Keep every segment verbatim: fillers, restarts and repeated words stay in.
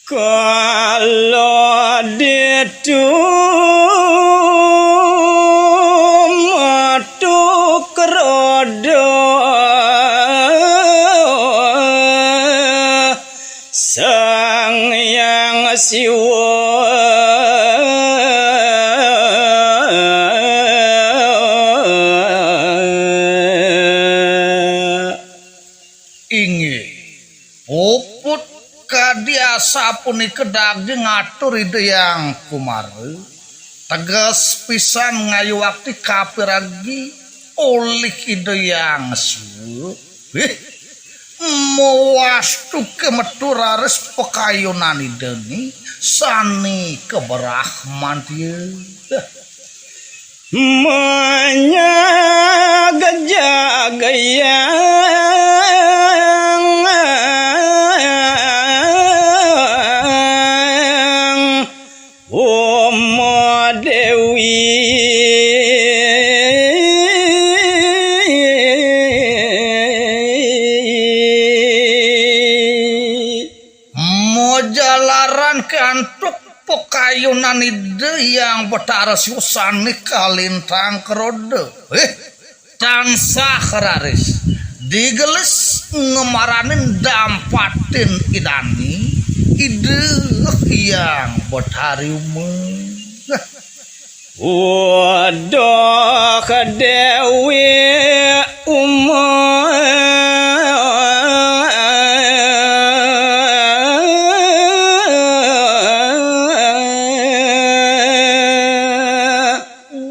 Kala ditu metu Krada Sang Hyang Siwa. Inggih, puput kadi asapunika daging atur Ida Hyang Kumara. Teges pisan ngayuakti kapiragi olih Ida Hyang Siwa. Heh, mawastu ka metu raris pakayunan Ida ni sane kabrahmantia. Manyag jagyang Uma Dewi. Majalaran kantuk pakayunan Ida Hyang Betara Siwa sane kalintang Krada. Eh, tansah raris digelis ngemaranin dampatin Idane, Ida Hyang Betari Uma. Uduh Dewi Uma.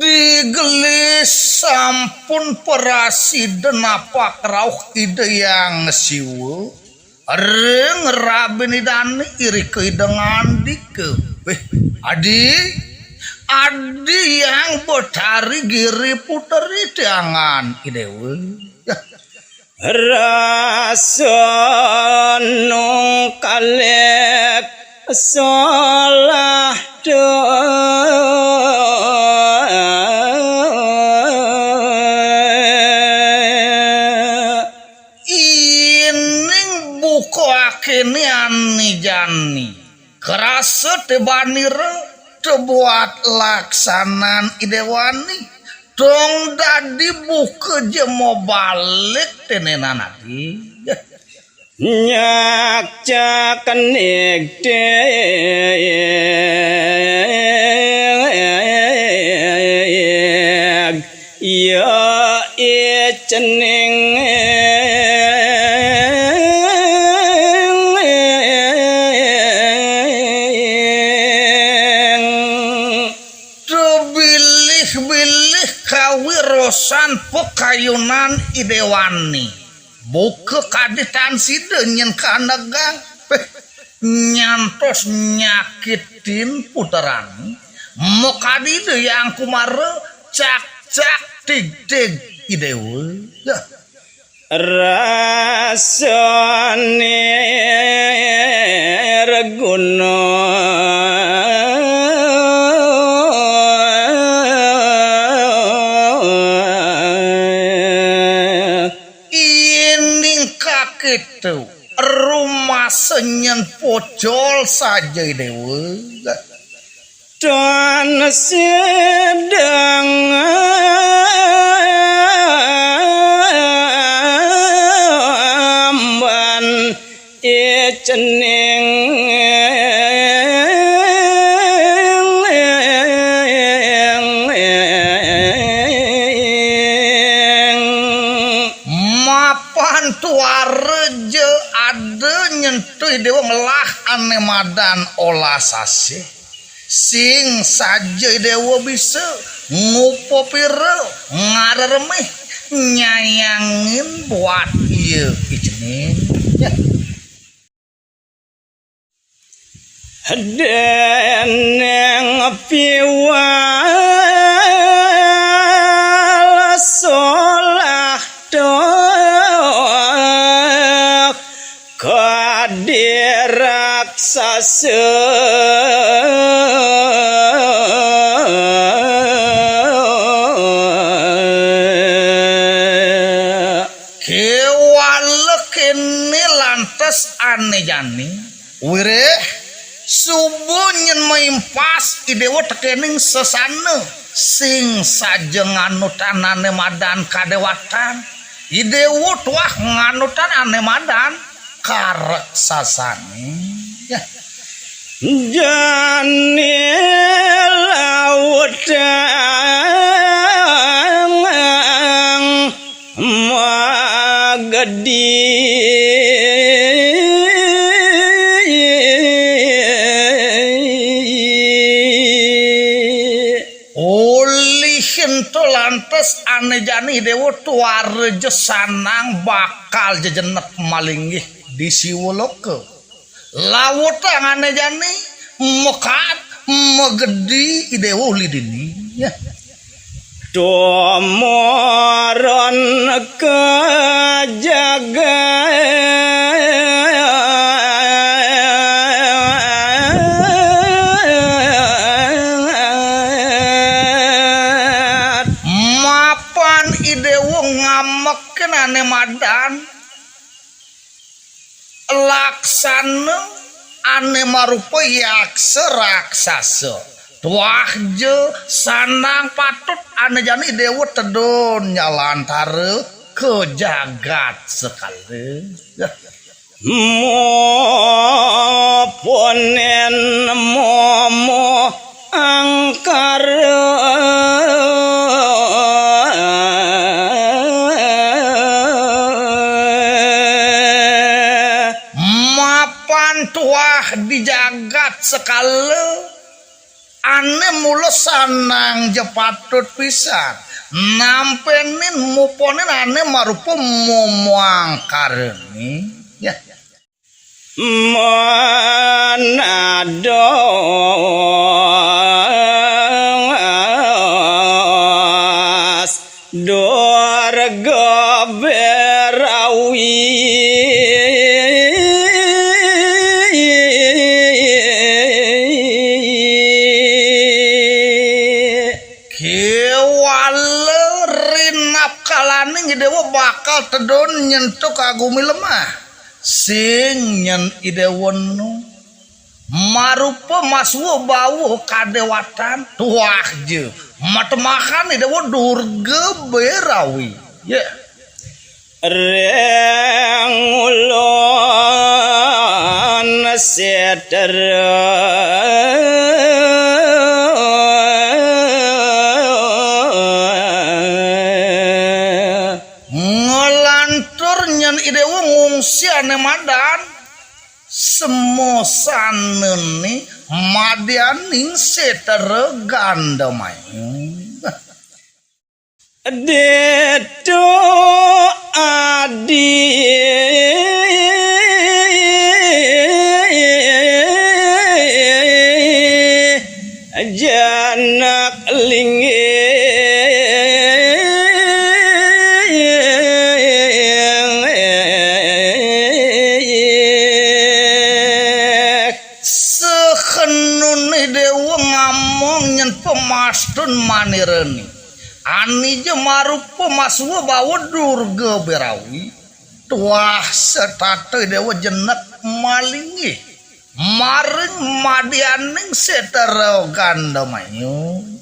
Digelis sampun prasida napak rauh Ida Hyang Siwa. Ring rabin Idane irika Ida ngandika, "Weh, Adi, Adi Hyang Betari Giri Puteri tiangan Idewa." Rasa nungkalik solah dek. Ining buka akene ane jani. Krasa tebanira tebuat laksanan Idewani. Tong dadi buka jemo balik tenenan ati. Nyak cak nik dek. Ya, i cening. Tebilih-bilih kawirosan pakayunan Idewani. Buka kadi tan sida nyen kanegang. Peh, nyantos nyakitin puteran. Makadi Ida Hyang Kumara cak-cak tig-tig Idewa. Dah. Rasane reguna. Ining kakitu rumasa nyen pocol saja Idewa. Tan sedang amban i cening. Mapan tuara ja ada nyentuh Idewa ngelah ane madan olah sasih. Sing saja Idewa bisa ngupa pira ngareremih nyayangin buat iya i cening. Deneng piwal solah dek kadi raksasa. Kewala kene lantas ane jani, wireh Suba nyen maimpas I Déwa tekéning sesana sing saja nganutan ané madan kadéwatan. I Déwa tuah nganutan ané madan kareksasané. Ya. Jani lautang magedi. Olih ento lantas ané jani Déwa tuara ja sanang bakal jejenek malinggih di Siwaloka. Lawutang ané jani makaad magedi I Déwa uli dini. Ya. Tumurun ka jagat. Mapan I Déwa ngamekin ané madan laksana ané marupa yaksa raksasa. Tuah ja sanang patut ané jani Déwa tedun nyalantara ka jagat sekala. Mupunin momo angkara. Mapan tuah di jagat sekala, ané mula sanang ja patut pisan nampénin mupunin ané marupa momo angkarané. Ya. Manados Durga Berawi. Kéwala rinapkalaning I Déwa bakal tedun nyentuk ka gumi lemah. Sing nyen I Déwa nu marupa masua bawa kadéwatan, tuah ja matemahan I Déwa Durga Berawi. Ya. Ring ulun setera. Nglantur nyen I Déwa ngungsi ané madan semosanané madianing setera Gandamayu. Ditu adi janak linggih. Sekenune Déwa ngamong nyen pamastun manirani. Anija marupa masua bawa Durga Berawi. Tuah setata Déwa jenek malinggih. Maring madianing setera Gandamayu.